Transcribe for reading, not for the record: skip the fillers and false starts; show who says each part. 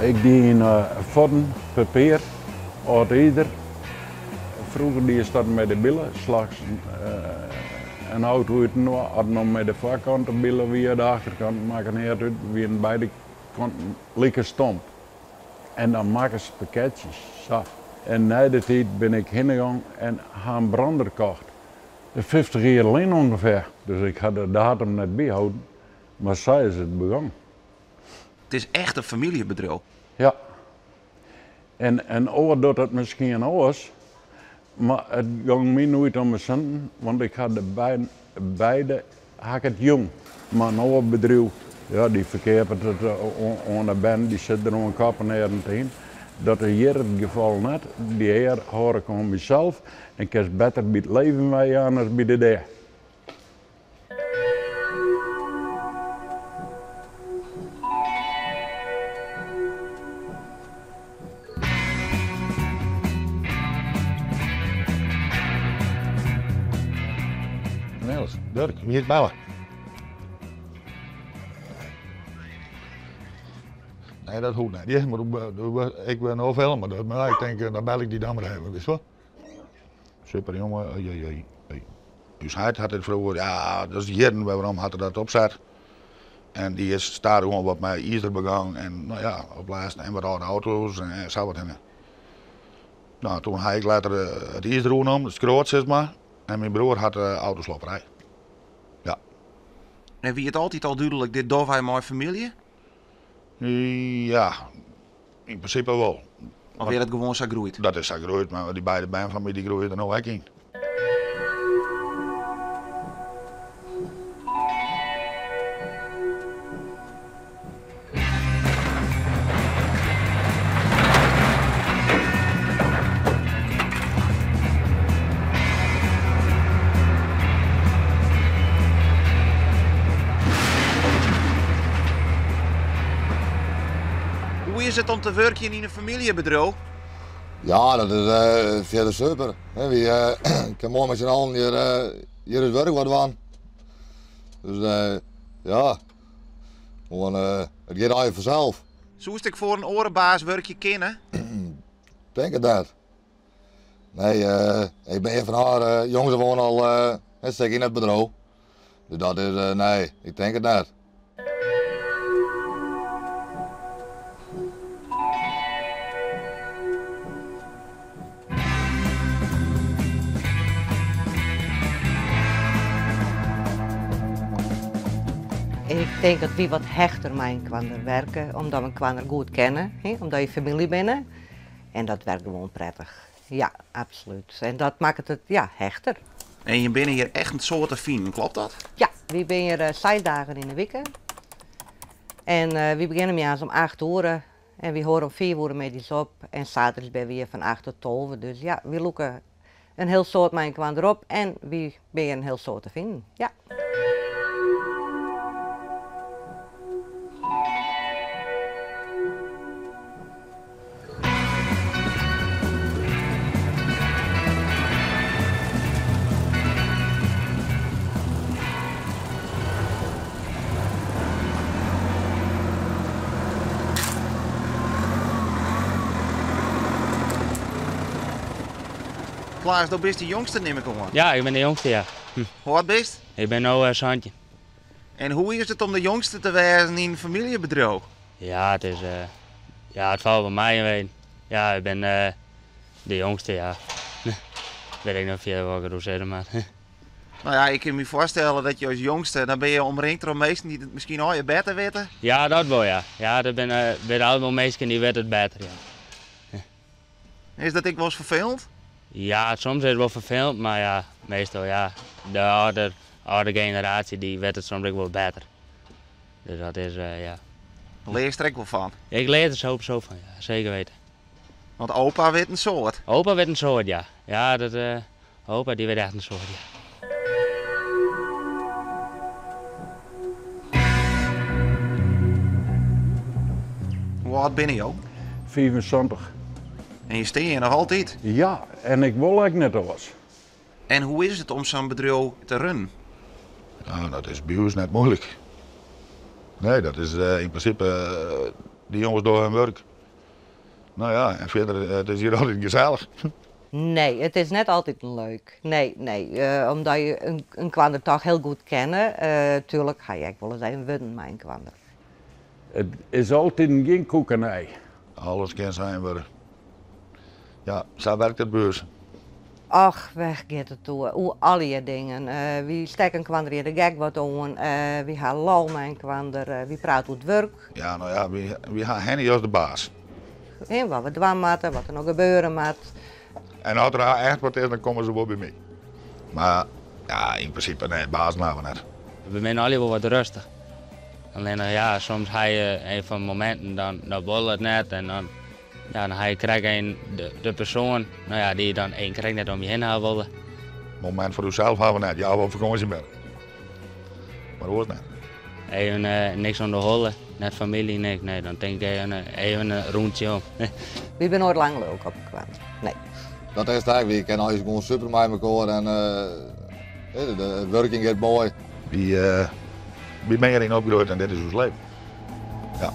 Speaker 1: Ik die yn fodden, papier, âld izer. Froeger diest dat mei de bile, slachst in auto útinoar, as it no mei de foarkant de bile wie of de achterkant, makke neat út, wienen beide kanten like stomp. En dan makkest pakketsjes, sa. En nei de tiid bin ik hinne gong en ha in brander kocht. 50 jier lyn ûngefear. Dus ik ha de datum net byholden, mar sa is it begûn.
Speaker 2: It is echt in famyljebedriuw.
Speaker 1: Ja. En in oar docht dat miskien oars, mar it gong my noait om 'e sinten, want ik ha de beide ha ik it jûn. Mar in oar bedriuw, ja, dy ferkeapet it oan de bern, dy sit der oan kop en earen yn. Dat is hjir it gefal net. Dy ear hâld ik oan mysels en kinst better by it leven weijaan as by de dea.
Speaker 3: Cornelis, Durk, wie is belle? Nee, dat hoecht net. Ja, mar ik bin no filme, dus maar ik tink, dan bel ik dy dan mar even, witst wol. Super jonge, oi, oi, oi, oi. Us heit hat dit froeger, ja, dat is jierren werom hat er dat opset. En dy is stadichoan wat mei izer begûn en no ja, op lêsten en wat âlde auto's en sa wat hinne. No, toen ha ik letter it izer oernommen, it skroat sis mar, en myn broer hat de autoslopperij. Ja.
Speaker 2: En wie it altyd al dúdlik, dit dogge wy mei famylje?
Speaker 3: Ja, yn prinsipe wol.
Speaker 2: Of is dat gewoan sa groeid?
Speaker 3: Dat is sa groeid, mar dy beide bern fan my dy groeie der no ek yn.
Speaker 2: Hoe is it om te wurkjen yn in famyljebedriuw?
Speaker 4: Ja, dat is eh, fierder super. Wy eh, kinne moai mei syn allen hjir, eh, hjir it wurk wat dwaan. Dus ja, gewoan, it giet allegear fansels.
Speaker 2: Soest ek foar in oare baas wurkje kinne?
Speaker 4: Tink it net. Nee, ik bin hjir fan har jongs af oan al in stik yn it bedriuw. Dus dat is, nee, ik tink it net.
Speaker 5: Ik tink dat wy wat hechter mei inoar werke, omdat we inoar goed kenne, omdat je famylje binne. En dat werkt gewoan prettich. Ja, absolút. En dat makket it ja, hechter.
Speaker 2: En je binne hjir echt in soad te finen, kloppet dat?
Speaker 5: Ja, wy binne hjir eh, 6 dagen yn 'e wike. En uh, wy begjinne moarns om 8 oere en wy hâlde om 5 oere middeis op. En saterdeis binne wy hjir fan 8 tot 12. Dus ja, wy lûke in hiel soad mei inoar derop en wy binne in hiel soad te finen. Ja.
Speaker 2: Klaas, do bist de jongste nim ik oan.
Speaker 6: Ja, ik bin de jongste, ja.
Speaker 2: Hoe âld bist?
Speaker 6: Ik bin no 17.
Speaker 2: En hoe is it om de jongste te wêzen yn in famyljebedriuw?
Speaker 6: Ja, it is, ja, it falt wol mei yn weden. Ja, ik bin de jongste, ja. Wit ik net fierder wat ik deroer sizze moat.
Speaker 2: No ja, ik kin my foarstelle dat je as jongste, dan binne je omringd troch minsken dy't it miskien allegear better witte.
Speaker 6: Ja, dat wol, ja. Ja, der binne altyd wol minsken dy witte it better, ja.
Speaker 2: Is dat ek wolris ferfelend?
Speaker 6: Ja, soms is it wol ferfelend, mar ja, meastal ja. De âlder, âlde generaasje dy wit it soms ek wol better. Dus dat is, ja.
Speaker 2: Learst der ek wol fan?
Speaker 6: Ik lear der sowieso fan, ja. Seker weten.
Speaker 2: Want opa wit in soad?
Speaker 6: Opa wit in soad, ja. Ja, dat, opa dy wit echt in soad, ja.
Speaker 2: Hoe âld binne jo?
Speaker 1: 75.
Speaker 2: En je stean hjir noch altyd?
Speaker 1: Ja, en ik wol ek net oars.
Speaker 2: En hoe is it om sa'n bedriuw te runnen?
Speaker 3: Ja, dat is by ús net muoilik. Nee, dat is yn prinsipe, dy jonges dogge hun wurk. No ja, en fierder, it is hjir altyd gesellich.
Speaker 5: Nee, it is net altyd leuk. Nee, nee, omdat je inoar toch hiel goed kenne. Tuurlijk ha je ek wolris even wurden mei inoar.
Speaker 1: It is altyd gjin koekenij.
Speaker 3: Alles kin sein wurde. Ja, sa wurket it by ús.
Speaker 5: Och, wêr giet it oer? Oer allegear dingen. Wy stekke inoar hjir de gek wat oan. Wy ha lol mei inoar. Wy prate oer it wurk.
Speaker 3: Ja, no ja, wy ha Henny as de baas.
Speaker 5: En wat we dwaan moatte, wat der noch gebeure moat.
Speaker 3: En as der echt wat is, dan komme se wol by my. Mar ja, yn prinsipe, nee, baas ha we net.
Speaker 6: We binne allegear wol wat rêstich. Allinnich ja, soms ha je even fan mominten, dan wol it net en dan, ja, dan ha je krekt een, de persoan, no ja, dy't je dan even krekt net om je hinne ha wolle.
Speaker 3: Momint foar ússels ha we net. Ja, we op fakânsje binne. Mar oars net.
Speaker 6: Even niks oan de holle, net famylje, niks. Nee, dan tink ik even in rûntsje om.
Speaker 5: Wy binne noait lang lilk op elkoar. Nee.
Speaker 4: Dat is it ek. Wy kinne eins gewoan super mei elkoar en de wurking giet moai.
Speaker 3: Wy binne hjiryn opgroeid en dit is ús leven. Ja.